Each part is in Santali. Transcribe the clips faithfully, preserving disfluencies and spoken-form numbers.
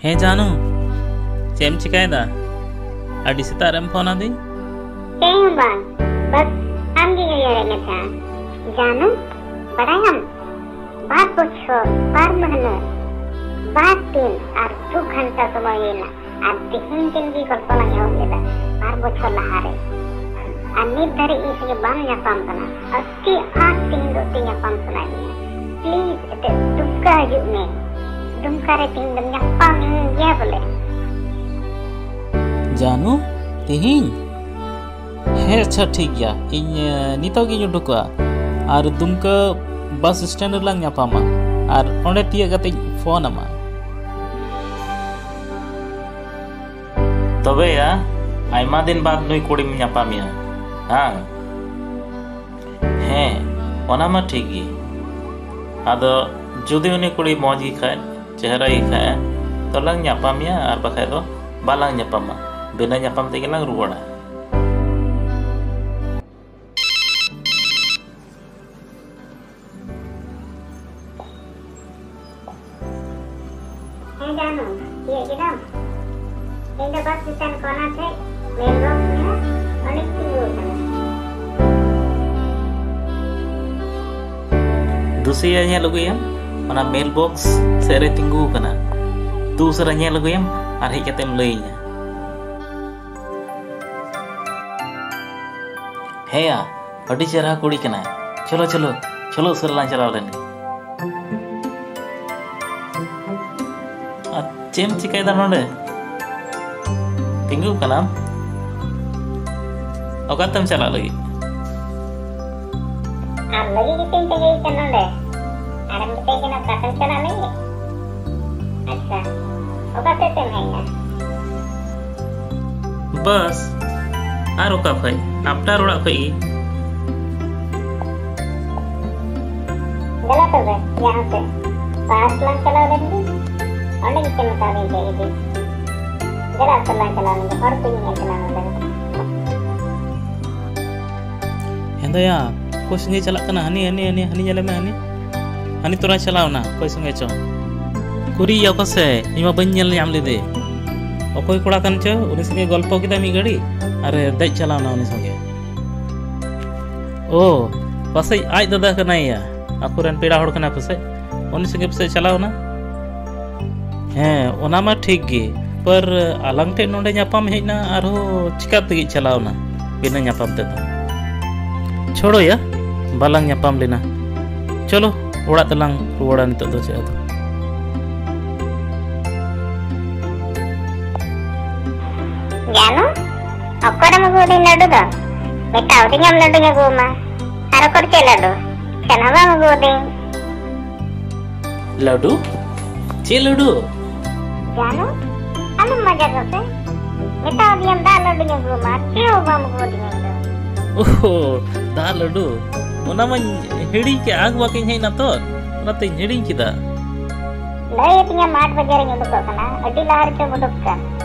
ᱦᱮᱸ ᱡᱟᱱᱩ, ᱪᱮᱫ ᱮᱢ ᱪᱤᱠᱟᱹᱭᱮᱫᱟ? ᱟᱹᱰᱤ ᱥᱮᱛᱟᱜ ᱨᱮᱢ ᱯᱷᱳᱱ ᱟᱹᱫᱤᱧ? ᱪᱮᱫ ᱦᱚᱸ ᱵᱟᱝ, ᱵᱟᱥ ᱟᱢᱜᱤᱧ ᱩᱭᱦᱟᱹᱨᱮᱫ ᱢᱮ ᱛᱟᱦᱮᱸᱫ᱾ ᱡᱟᱱᱩ, ᱵᱟᱲᱟᱭᱟᱢ, ᱵᱟᱨ ᱵᱚᱪᱷᱚᱨ, ᱵᱟᱨ ᱢᱟᱹᱦᱱᱟᱹ, ᱵᱟᱨ ᱫᱤᱱ ᱟᱨ ᱫᱩ ᱜᱷᱚᱱᱴᱟ ᱥᱚᱢᱚᱭ ᱦᱩᱭᱱᱟ᱾ ᱟᱨ ᱛᱮᱦᱮᱧ ᱫᱤᱱ ᱜᱮ ᱜᱚᱞᱯᱚ ᱞᱟᱝ ᱮᱦᱚᱵ ᱞᱮᱫᱟ, ᱵᱟᱨ ᱵᱚᱪᱷᱚᱨ ᱞᱟᱦᱟᱨᱮ᱾ ᱟᱨ ᱱᱤᱛ ᱫᱷᱟᱹᱨᱤᱡ ᱤᱧ ᱥᱚᱸᱜᱮ ᱵᱟᱢ ᱧᱟᱯᱟᱢ ᱠᱟᱱᱟ᱾ ᱟᱹᱰᱤ ᱟᱸᱴ ᱛᱮᱦᱮᱧ ᱫᱚ ᱛᱮ ᱧᱟᱯᱟᱢ ᱥᱟᱱᱟᱭᱮᱫ ᱢᱮᱭᱟ᱾ ᱯᱞᱤᱡ, ᱮᱱᱛᱮᱫ ᱫᱩᱢᱠᱟ ᱦᱤᱡᱩᱜ ᱢᱮ᱾ ᱫᱩᱢᱠᱟ ᱨᱮ ᱛᱮᱦᱮᱧ ᱫᱚᱢ ᱧᱟᱯᱟᱢ ᱜᱮᱭᱟ ᱵᱚᱞᱮ᱾ ᱡᱟᱱᱩ, ᱛᱮᱦᱮᱧ? ᱦᱮᱸ, ᱟᱪᱪᱷᱟ, ᱴᱷᱤᱠ ᱜᱮᱭᱟ᱾ ᱤᱧ, ᱮ, ᱱᱤᱛᱚᱜ ᱜᱤᱧ ᱩᱰᱩᱠᱚᱜᱼᱟ᱾ ᱟᱨ ᱫᱩᱢᱠᱟ ᱵᱟᱥ ᱥᱴᱮᱱᱰ ᱨᱮᱞᱟᱝ ᱧᱟᱯᱟᱢᱟ᱾ ᱟᱨ ᱚᱸᱰᱮ ᱛᱤᱭᱟᱹᱜ ᱠᱟᱛᱮᱧ ᱯᱷᱳᱱ ᱟᱢᱟ᱾ ᱛᱚᱵᱮ ᱭᱟ, ᱟᱭᱢᱟ ᱫᱤᱱ ᱵᱟᱫ ᱱᱩᱭ ᱠᱩᱲᱤᱢ ᱧᱟᱯᱟᱢᱮᱭᱟ, ᱦᱟᱝ? ᱦᱮᱸ, ᱚᱱᱟ ᱢᱟ ᱴᱷᱤᱠ ᱜᱮ᱾ ᱟᱫᱚ ᱡᱩᱫᱤ ᱩᱱᱤ ᱠᱩᱲᱤ ᱢᱚᱡᱽ ᱜᱮ ᱠᱷᱟᱡ, ᱪᱮᱦᱨᱟ ᱜᱮ ᱠᱷᱟᱡ, ᱛᱚ ᱞᱟᱝ ᱧᱟᱯᱟᱢᱮᱭᱟ, ᱟᱨ ᱵᱟᱠᱷᱟᱡ ᱫᱚ ᱵᱟᱞᱟᱝ ᱧᱟᱯᱟᱢᱟ᱾ ᱵᱤᱱᱟᱹ ᱧᱟᱯᱟᱢ ᱛᱮᱜᱮ ᱞᱟᱝ ᱨᱩᱣᱟᱹᱲᱟ᱾ ᱦᱮᱸ ᱡᱟᱱᱩ, ᱛᱤᱭᱟᱹᱜ ᱠᱮᱫᱟᱢ? ᱤᱧ ᱫᱚ ᱵᱟᱥ ᱥᱴᱮᱥᱚᱱ ᱠᱚᱨᱱᱟᱨ ᱴᱷᱮᱡ ᱢᱮᱞ ᱵᱚᱠᱥ ᱢᱮᱱᱟᱜ, ᱚᱸᱰᱮᱧ ᱛᱤᱸᱜᱩ ᱟᱠᱟᱱᱟ᱾ ᱫᱩᱥᱤᱭᱟ ᱧᱮᱞ ᱟᱹᱜᱩᱭᱟ, ᱚᱱᱟ ᱢᱮᱞ ᱵᱚᱠᱥ ᱥᱮᱫ ᱨᱮ ᱛᱤᱸᱜᱩ ᱟᱠᱟᱱᱟ᱾ ᱫᱩ ᱩᱥᱟᱹᱨᱟ ᱧᱮᱞ ᱟᱹᱜᱩᱭᱟᱢ ᱟᱨ ᱦᱮᱡ ᱠᱟᱛᱮᱢ ᱞᱟᱹᱭᱟᱹᱧᱟ᱾ ᱦᱮᱸᱭᱟ, ᱟᱹᱰᱤ ᱪᱮᱦᱨᱟ ᱠᱩᱲᱤ ᱠᱟᱱᱟᱭ᱾ ᱪᱚᱞᱚ, ᱪᱚᱞᱚ, ᱪᱚᱞᱚ ᱩᱥᱟᱹᱨᱟ ᱞᱟᱝ ᱪᱟᱞᱟᱣ ᱞᱮᱱ ᱜᱮ᱾ ᱟᱨ ᱪᱮᱫ ᱮᱢ ᱪᱤᱠᱟᱹᱭᱮᱫᱟ ᱱᱚᱰᱮ? ᱛᱤᱸᱜᱩ ᱠᱟᱱᱟᱢ? ᱚᱠᱟᱛᱮᱢ ᱪᱟᱞᱟᱜ ᱞᱟᱹᱜᱤᱫ? ᱟᱢ ᱞᱟᱹᱜᱤᱫ ᱜᱮᱛᱚᱧ ᱛᱤᱸᱜᱩ ᱠᱟᱱ ᱱᱚᱰᱮ᱾ ᱟᱨᱮᱢ ᱢᱮᱛᱟᱹᱧ ᱠᱟᱱᱟ ᱚᱠᱟᱛᱮᱢ ᱪᱟᱞᱟᱜ ᱞᱟᱹᱜᱤᱫ? ᱟᱪᱪᱷᱟ, ᱚᱠᱟ ᱥᱮᱫ ᱛᱮᱢ ᱦᱮᱡ ᱮᱱᱟ? ᱵᱟᱥ, ᱟᱨ ᱚᱠᱟ ᱠᱷᱚᱡ? ᱟᱯᱱᱟᱨ ᱚᱲᱟᱜ ᱠᱷᱚᱡ ᱜᱮ᱾ ᱫᱮᱞᱟ ᱛᱚᱵᱮ, ᱡᱟᱦᱟᱸ ᱥᱮᱫ ᱯᱟᱨᱠ ᱞᱟᱝ ᱪᱟᱞᱟᱣ ᱞᱮᱱ ᱜᱮ, ᱚᱸᱰᱮ ᱜᱮ ᱪᱮᱫ ᱢᱮᱛᱟ ᱫᱤᱧ ᱛᱟᱦᱮᱸ ᱤᱫᱤ᱾ ᱫᱮᱞᱟ ᱩᱥᱟᱹᱨᱟ ᱞᱟᱝ ᱪᱟᱞᱟᱣ ᱞᱮᱱ ᱜᱮ, ᱦᱚᱲ ᱠᱚᱧ ᱧᱮᱞ ᱠᱟᱱᱟ ᱱᱚᱰᱮ᱾ ᱦᱮᱸᱫᱟᱭᱟ, ᱚᱠᱚᱭ ᱥᱚᱸᱜᱮ ᱪᱟᱞᱟᱜ ᱠᱟᱱᱟ? ᱦᱟᱹᱱᱤ, ᱦᱟᱹᱱᱤ, ᱦᱟᱹᱱᱤ, ᱦᱟᱹᱱᱤ ᱧᱮᱞᱮ ᱢᱮ, ᱦᱟᱹᱱᱤ᱾ ᱦᱟᱹᱱᱤ ᱛᱚᱨᱟᱭ ᱪᱟᱞᱟᱣ ᱮᱱᱟ, ᱚᱠᱚᱭ ᱥᱚᱸᱜᱮ ᱪᱚ᱾ ᱩᱨᱤᱭᱟ ᱚᱠᱟ ᱥᱮ? ᱤᱧ ᱢᱟ ᱵᱟᱹᱧ ᱧᱮᱞ ᱧᱟᱢ ᱞᱮᱫᱮ᱾ ᱚᱠᱚᱭ ᱠᱚᱲᱟ ᱠᱟᱱ ᱪᱚ, ᱩᱱᱤ ᱥᱚᱸᱜᱮ ᱜᱚᱞᱯᱚ ᱠᱮᱫᱟ ᱢᱤᱫ ᱜᱷᱟᱹᱲᱤ ᱟᱨ ᱫᱮᱡ ᱪᱟᱞᱟᱣ ᱮᱱᱟ ᱩᱱᱤ ᱥᱚᱸᱜᱮ᱾ ᱳ, ᱯᱟᱥᱮᱡ ᱟᱡ ᱫᱟᱫᱟ ᱠᱟᱱᱟᱭ ᱭᱟ, ᱟᱠᱚᱨᱮᱱ ᱯᱮᱲᱟ ᱦᱚᱲ ᱠᱟᱱᱟᱭ ᱯᱟᱥᱮᱡ, ᱩᱱᱤ ᱥᱚᱸᱜᱮ ᱯᱟᱥᱮᱡ ᱪᱟᱞᱟᱣ ᱮᱱᱟ᱾ ᱦᱮᱸ, ᱚᱱᱟ ᱢᱟ ᱴᱷᱤᱠ ᱜᱮ, ᱯᱟᱨ ᱟᱞᱟᱝ ᱴᱷᱮᱱ ᱱᱚᱰᱮ ᱧᱟᱯᱟᱢ ᱦᱮᱡ ᱮᱱᱟ, ᱟᱨᱦᱚᱸ ᱪᱤᱠᱟ ᱛᱮᱜᱮ ᱪᱟᱞᱟᱣ ᱮᱱᱟ ᱵᱤᱱᱟᱹ ᱧᱟᱯᱟᱢ ᱛᱮᱫᱚ? ᱪᱷᱚᱲᱚᱭᱟ, ᱵᱟᱞᱟᱝ ᱧᱟᱯᱟᱢ ᱞᱮᱱᱟ᱾ ᱪᱚᱞᱚ, ᱚᱲᱟᱜ ᱛᱮᱞᱟᱝ ᱨᱩᱣᱟᱹᱲᱟ ᱱᱤᱛᱚᱜ ᱫᱚ᱾ ᱪᱮᱫ ᱟᱫᱚ? ᱡᱟᱱᱩ, ᱚᱠᱚᱨᱮᱢ ᱟᱹᱜᱩ ᱟᱹᱫᱤᱧ ᱞᱟᱹᱰᱩ ᱫᱚ? ᱢᱮᱛᱟᱣ ᱫᱤᱧᱟᱢ ᱞᱟᱹᱰᱩᱧ ᱟᱹᱜᱩ ᱟᱢᱟ᱾ ᱟᱨ ᱚᱠᱚᱨ ᱪᱮᱫ ᱞᱟᱹᱰᱩ? ᱪᱮᱫ ᱦᱚᱸ ᱵᱟᱢ ᱟᱹᱜᱩ ᱟᱹᱫᱤᱧ᱾ ᱞᱟᱹᱰᱩ? ᱪᱮᱫ ᱞᱟᱹᱰᱩ? ᱡᱟᱱᱩ, ᱟᱞᱚᱢ ᱢᱟᱡᱟᱠ ᱟᱥᱮ᱾ ᱢᱮᱛᱟᱣ ᱫᱤᱧᱟᱢ ᱫᱟᱜ ᱞᱟᱹᱰᱩᱧ ᱟᱹᱜᱩ ᱟᱢᱟ, ᱟᱨ ᱪᱮᱫ ᱦᱚᱸ ᱵᱟᱢ ᱟᱹᱜᱩ ᱟᱹᱫᱤᱧᱟ ᱤᱧ ᱫᱚ᱾ ᱳᱦᱳ, ᱫᱟᱜ ᱞᱟᱹᱰᱩ? ᱚᱱᱟ ᱢᱟᱧ ᱦᱤᱲᱤᱧ ᱠᱮᱫ, ᱟᱸᱠ ᱵᱟᱠᱤᱧ ᱦᱮᱡ ᱮᱱᱟ ᱛᱚ, ᱚᱱᱟᱛᱮᱧ ᱦᱤᱲᱤᱧ ᱠᱮᱫᱟ᱾ ᱞᱟᱹᱭ ᱟᱹᱫᱤᱧᱟᱢ ᱟᱴ ᱵᱟᱡᱮ ᱨᱤᱧ ᱩᱰᱩᱠᱚᱜ ᱠᱟᱱᱟ, ᱟᱹᱰᱤ ᱞᱟᱦᱟ ᱨᱮᱪᱚᱢ ᱩᱰᱩᱠ ᱠᱟᱱ,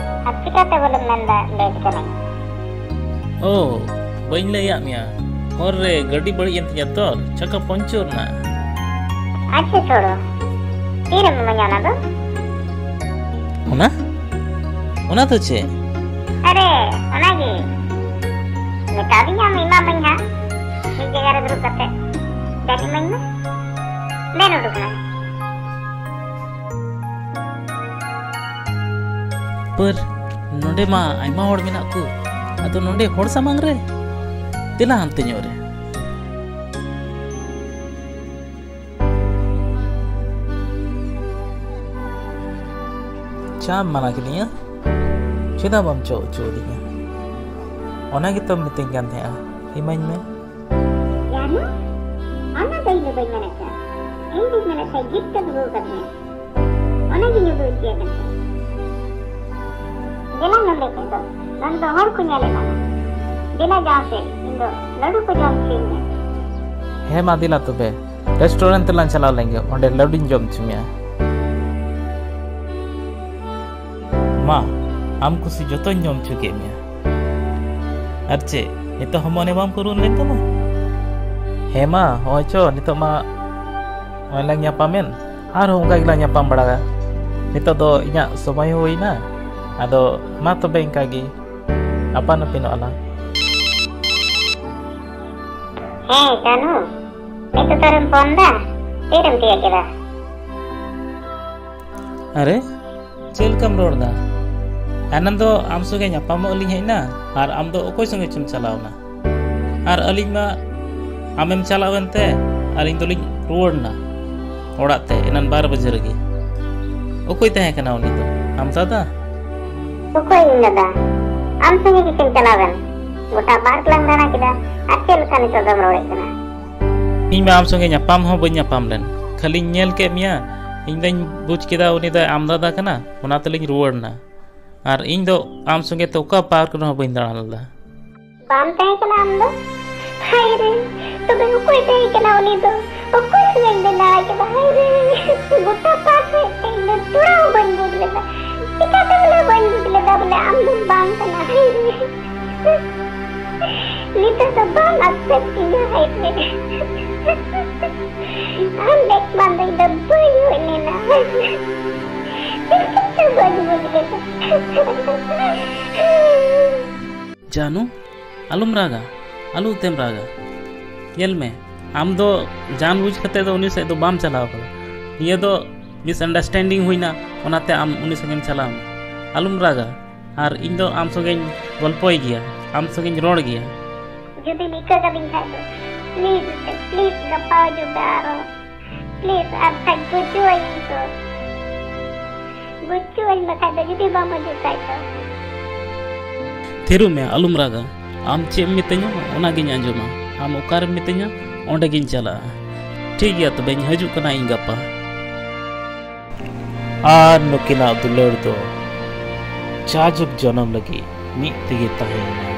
ᱟᱨ ᱪᱤᱠᱟᱹᱛᱮ ᱵᱚᱞᱮᱢ ᱢᱮᱱᱫᱟ ᱞᱮᱴ ᱠᱟᱹᱱᱟᱹᱧ? ᱳ, ᱵᱟᱹᱧ ᱞᱟᱹᱭᱟᱫ ᱢᱮᱭᱟ, ᱦᱚᱨ ᱨᱮ ᱜᱟᱹᱰᱤ ᱵᱟᱹᱲᱤᱡ ᱮᱱ ᱛᱤᱧᱟ ᱛᱚ, ᱪᱟᱠᱟ ᱯᱚᱧᱪᱚᱨ ᱮᱱᱟ᱾ ᱟᱪᱪᱷᱟ ᱪᱷᱳᱲᱳ, ᱛᱤᱨᱮᱢ ᱤᱢᱟᱹᱧᱟ ᱚᱱᱟ ᱫᱚ? ᱚᱱᱟ? ᱚᱱᱟ ᱫᱚ ᱪᱮᱫ? ᱟᱨᱮ, ᱚᱱᱟᱜᱮ᱾ ᱢᱮᱛᱟᱫᱤᱧᱟᱢ ᱮᱢᱟᱢᱟᱹᱧ ᱦᱟᱸᱜ, ᱢᱤᱫ ᱡᱟᱭᱜᱟ ᱨᱮ ᱫᱩᱲᱩᱵ ᱠᱟᱛᱮ᱾ ᱫᱮᱱ ᱤᱢᱟᱹᱧ ᱢᱮ᱾ ᱫᱮᱱ ᱩᱰᱩᱠ ᱢᱮ᱾ ᱯᱟᱨ, ᱱᱚᱰᱮ ᱢᱟ ᱟᱭᱢᱟ ᱦᱚᱲ ᱢᱮᱱᱟᱜ ᱠᱚ, ᱟᱫᱚ ᱱᱚᱰᱮ ᱦᱚᱲ ᱥᱟᱢᱟᱝ ᱨᱮ? ᱫᱮᱞᱟ ᱦᱟᱱᱛᱮ ᱧᱚᱜ ᱨᱮ᱾ ᱪᱟᱢ ᱢᱟᱱᱟ ᱠᱤᱫᱤᱧᱟ? ᱪᱮᱫᱟᱜ ᱵᱟᱢ ᱪᱚ ᱦᱚᱪᱚ ᱟᱹᱫᱤᱧᱟ? ᱚᱱᱟ ᱜᱮᱛᱚᱢ ᱢᱤᱛᱟᱹᱧ ᱠᱟᱱ ᱛᱟᱦᱮᱸᱜᱼᱟ, ᱤᱢᱟᱹᱧ ᱢᱮ᱾ ᱡᱟᱱᱩ, ᱚᱱᱟ ᱫᱚ ᱤᱧ ᱫᱚ ᱵᱟᱹᱧ ᱢᱮᱱᱮᱫ ᱠᱟᱱ᱾ ᱤᱧ ᱫᱩᱧ ᱢᱮᱱᱮᱫ ᱛᱟᱦᱮᱸ gift ᱮᱢ ᱟᱹᱜᱩ ᱟᱠᱟᱫᱤᱧᱟ᱾ ᱚᱱᱟ ᱜᱤᱧ ᱩᱫᱩᱜ ᱦᱚᱪᱚᱭᱮ ᱠᱟᱱ ᱛᱟᱦᱮᱸ᱾ ᱫᱮᱞᱟ ᱱᱚᱸᱰᱮ ᱠᱷᱚᱱ ᱫᱚ, ᱱᱚᱸᱰᱮ ᱫᱚ ᱦᱚᱲ ᱠᱚ ᱧᱮᱞᱮᱫ ᱠᱟᱱᱟ᱾ ᱫᱮᱞᱟ ᱡᱟᱦᱟᱸ ᱥᱮᱫ, ᱤᱧ ᱫᱚ ᱞᱟᱹᱰᱩ ᱠᱚ ᱡᱚᱢ ᱦᱚᱪᱚᱭᱤᱧ ᱢᱮ᱾ ᱦᱮᱸ ᱢᱟ, ᱫᱮᱞᱟ ᱛᱚᱵᱮ, restaurant ᱛᱮᱞᱟᱝ ᱪᱟᱞᱟᱣ ᱞᱮᱱ ᱜᱮ, ᱚᱸᱰᱮ ᱞᱟᱹᱰᱩᱧ ᱡᱚᱢ ᱦᱚᱪᱚ ᱢᱮᱭᱟ᱾ ᱢᱟ, ᱟᱢ ᱠᱩᱥᱤ ᱡᱚᱛᱚᱧ ᱡᱚᱢ ᱦᱚᱪᱚ ᱠᱮᱫ ᱢᱮᱭᱟ᱾ ᱟᱨ ᱪᱮᱫ, ᱱᱤᱛᱚᱜ ᱦᱚᱸ ᱢᱚᱱᱮ ᱵᱟᱢ ᱯᱩᱨᱩᱱ ᱞᱮᱱ ᱛᱟᱢᱟ? ᱦᱮᱸ ᱢᱟ, ᱦᱚᱸᱜᱼᱚᱭ ᱪᱚ, ᱱᱤᱛᱚᱜ ᱢᱟ ᱱᱚᱜᱼᱚᱭ ᱞᱟᱝ ᱧᱟᱯᱟᱢᱮᱱ, ᱟᱨᱦᱚᱸ ᱚᱱᱠᱟ ᱜᱮᱞᱟᱝ ᱧᱟᱯᱟᱢ ᱵᱟᱲᱟᱜᱼᱟ᱾ ᱱᱤᱛᱚᱜ ᱫᱚ ᱤᱧᱟᱹᱜ ᱥᱚᱢᱚᱭ ᱦᱚᱸ ᱦᱩᱭᱱᱟ᱾ ᱟᱫᱚ ᱢᱟ ᱛᱚᱵᱮ ᱤᱱᱠᱟ ᱜᱮ, ᱟᱯᱟᱱ ᱟᱹᱯᱤᱱᱚᱜ ᱟᱞᱟᱝ᱾ ᱦᱮᱸ ᱡᱟᱱᱩ, ᱱᱤᱛᱚᱜ ᱛᱚᱨᱮᱢ ᱯᱷᱳᱱ ᱫᱟ? ᱛᱤᱨᱮᱢ ᱛᱤᱭᱟᱹᱜ ᱠᱮᱫᱟ? ᱟᱨᱮ, ᱪᱮᱫ ᱞᱮᱠᱟᱢ ᱨᱚᱲ ᱫᱟ? ᱮᱱᱟᱱ ᱫᱚ ᱟᱢ ᱥᱚᱸᱜᱮ ᱧᱟᱯᱟᱢᱚᱜ ᱞᱤᱧ ᱦᱮᱡ ᱮᱱᱟ, ᱟᱨ ᱟᱢ ᱫᱚ ᱚᱠᱚᱭ ᱥᱚᱸᱜᱮ ᱪᱚᱢ ᱪᱟᱞᱟᱣ ᱮᱱᱟ? ᱟᱨ ᱟᱹᱞᱤᱧ ᱢᱟ ᱟᱢᱮᱢ ᱪᱟᱞᱟᱣ ᱮᱱᱛᱮ ᱟᱹᱞᱤᱧ ᱫᱚᱞᱤᱧ ᱨᱩᱣᱟᱹᱲ ᱮᱱᱟ ᱚᱲᱟᱜ ᱛᱮ ᱮᱱᱟᱱ ᱵᱟᱨ ᱵᱟᱡᱮ ᱨᱮᱜᱮ᱾ ᱚᱠᱚᱭ ᱛᱟᱦᱮᱸ ᱠᱟᱱᱟ ᱩᱱᱤ ᱫᱚ? ᱟᱢ ᱫᱟᱫᱟ? ᱚᱠᱚᱭ ᱤᱧ ᱫᱟᱫᱟ? ᱟᱢ ᱥᱚᱸᱜᱮ ᱜᱮᱥᱮᱧ ᱪᱟᱞᱟᱣ ᱮᱱ᱾ ᱜᱚᱴᱟ ᱯᱟᱨᱠ ᱞᱟᱝ ᱫᱟᱬᱟ ᱠᱮᱫᱟ᱾ ᱟᱨ ᱪᱮᱫ ᱞᱮᱠᱟ ᱱᱤᱛᱚᱜ ᱫᱚᱢ ᱨᱚᱲᱮᱫ ᱠᱟᱱᱟ? ᱤᱧ ᱢᱟ ᱟᱢ ᱥᱚᱸᱜᱮ ᱧᱟᱯᱟᱢ ᱦᱚᱸ ᱵᱟᱹᱧ ᱧᱟᱯᱟᱢ ᱞᱮᱱ, ᱠᱷᱟᱹᱞᱤᱧ ᱧᱮᱞ ᱠᱮᱫ ᱢᱮᱭᱟ᱾ ᱤᱧ ᱫᱚᱧ ᱵᱩᱡᱽ ᱠᱮᱫᱟ ᱩᱱᱤ ᱫᱚ ᱟᱢ ᱫᱟᱫᱟ ᱠᱟᱱᱟ, ᱚᱱᱟ ᱛᱮᱞᱤᱧ ᱨᱩᱣᱟᱹᱲ ᱮᱱᱟ᱾ ᱟᱨ ᱤᱧ ᱫᱚ ᱟᱢ ᱥᱚᱸᱜᱮ ᱛᱮ ᱚᱠᱟ ᱯᱟᱨᱠ ᱨᱮᱦᱚᱸ ᱵᱟᱹᱧ ᱫᱟᱬᱟ ᱞᱮᱫᱟ᱾ ᱵᱟᱢ ᱛᱟᱦᱮᱸ ᱠᱟᱱᱟ ᱟᱢ ᱫᱚ? ᱦᱟᱭ ᱨᱮ, ᱛᱚᱵᱮ ᱚᱠᱚᱭ ᱛᱟᱦᱮᱸ ᱠᱟᱱᱟ ᱩᱱᱤ ᱫᱚ? ᱚᱠᱚᱭ ᱥᱚᱸᱜᱮᱧ ᱫᱟᱬᱟ ᱠᱮᱫᱟ? ᱦᱟᱭ ᱨᱮ, ᱜᱚᱴᱟ ᱯᱟᱨᱠ ᱨᱮ ᱤᱧ ᱫᱚ ᱛᱷᱚᱲᱟ ᱦᱚᱸ ᱵᱟᱹᱧ ᱵᱩᱡᱽ ᱞᱮᱫᱟ᱾ ᱪᱤᱠᱟᱹᱛᱮ ᱵᱚᱞᱮ ᱵᱟᱹᱧ ᱵᱩᱡᱽ ᱞᱮᱫᱟ ᱵᱚᱞᱮ ᱟᱢ ᱫᱚ ᱵᱟᱝ ᱠᱟᱱᱟ? ᱦᱟᱭ ᱨᱮ, ᱱᱤᱛᱚᱜ ᱫᱚ ᱵᱟᱢ ᱟᱠᱥᱮᱯᱴ ᱤᱧᱟ? ᱦᱟᱭ ᱨᱮ, ᱟᱢ ᱵᱮᱜᱽ ᱵᱟᱝ ᱫᱚ ᱤᱧ ᱫᱚ ᱵᱟᱹᱧ ᱦᱩᱭ ᱞᱮᱱᱟ᱾ ᱦᱟᱭ ᱨᱮ, ᱪᱤᱠᱟᱹᱛᱮ ᱵᱟᱹᱧ ᱵᱩᱡᱽ ᱞᱮᱫᱟ? ᱡᱟᱱᱩ, ᱟᱞᱚᱢ ᱨᱟᱜᱟ, ᱟᱞᱚ ᱛᱮᱢ ᱨᱟᱜᱟ᱾ ᱧᱮᱞ ᱢᱮ, ᱟᱢ ᱫᱚ ᱡᱟᱱ ᱵᱩᱡᱽ ᱠᱟᱛᱮ ᱫᱚ ᱩᱱᱤ ᱥᱮᱫ ᱫᱚ ᱵᱟᱢ ᱪᱟᱞᱟᱣ ᱠᱟᱱᱟ᱾ ᱱᱤᱭᱟᱹ ᱫᱚ ᱢᱤᱥᱟᱱᱰᱟᱨᱥᱴᱮᱱᱰᱤᱝ ᱦᱩᱭᱱᱟ, ᱚᱱᱟᱛᱮ ᱟᱢ ᱩᱱᱤ ᱥᱚᱸᱜᱮᱢ ᱪᱟᱞᱟᱣ ᱮᱱᱟ᱾ ᱟᱞᱚᱢ ᱨᱟᱜᱟ, ᱟᱨ ᱤᱧ ᱫᱚ ᱟᱢ ᱥᱚᱸᱜᱮᱧ ᱜᱚᱞᱯᱚᱭ ᱜᱮᱭᱟ, ᱟᱢ ᱥᱚᱸᱜᱮᱧ ᱨᱚᱲ ᱜᱮᱭᱟ᱾ ᱡᱩᱫᱤᱢ ᱤᱠᱟᱹ ᱠᱟᱹᱫᱤᱧ ᱠᱷᱟᱡ ᱫᱚ, ᱯᱞᱤᱡᱽ, ᱯᱞᱤᱡᱽ ᱜᱟᱯᱟ ᱦᱤᱡᱩᱜ ᱯᱮ ᱟᱨᱦᱚᱸ᱾ ᱯᱞᱤᱡᱽ, ᱟᱨ ᱠᱷᱟᱡ ᱜᱩᱡᱩᱜ ᱟᱹᱧ ᱤᱧ ᱫᱚ᱾ ᱜᱩᱡᱩᱜ ᱟᱹᱧ ᱵᱟᱠᱷᱟᱡ ᱫᱚ, ᱡᱩᱫᱤ ᱵᱟᱢ ᱦᱤᱡᱩᱜ ᱠᱷᱟᱡ ᱫᱚ᱾ ᱛᱷᱤᱨᱚᱜ ᱢᱮ, ᱟᱞᱚᱢ ᱨᱟᱜᱟ᱾ ᱟᱢ ᱪᱮᱫ ᱮᱢ ᱢᱤᱛᱟᱹᱧᱟ, ᱚᱱᱟᱜᱤᱧ ᱟᱸᱡᱚᱢᱟ᱾ ᱟᱢ ᱚᱠᱟᱨᱮᱢ ᱢᱤᱛᱟᱹᱧᱟ, ᱚᱸᱰᱮ ᱜᱤᱧ ᱪᱟᱞᱟᱜᱼᱟ᱾ ᱴᱷᱤᱠ ᱜᱮᱭᱟ, ᱛᱚᱵᱮᱧ ᱦᱤᱡᱩᱜ ᱠᱟᱱᱟ ᱤᱧ ᱜᱟᱯᱟ᱾ ᱟᱨ ᱱᱩᱠᱤᱱᱟᱜ ᱫᱩᱞᱟᱹᱲ ᱫᱚ ᱡᱟᱡᱩᱜᱽ ᱡᱚᱱᱚᱢ ᱞᱟᱹᱜᱤᱫ ᱢᱤᱫ ᱛᱮᱜᱮ ᱛᱟᱦᱮᱸᱭᱮᱱᱟ᱾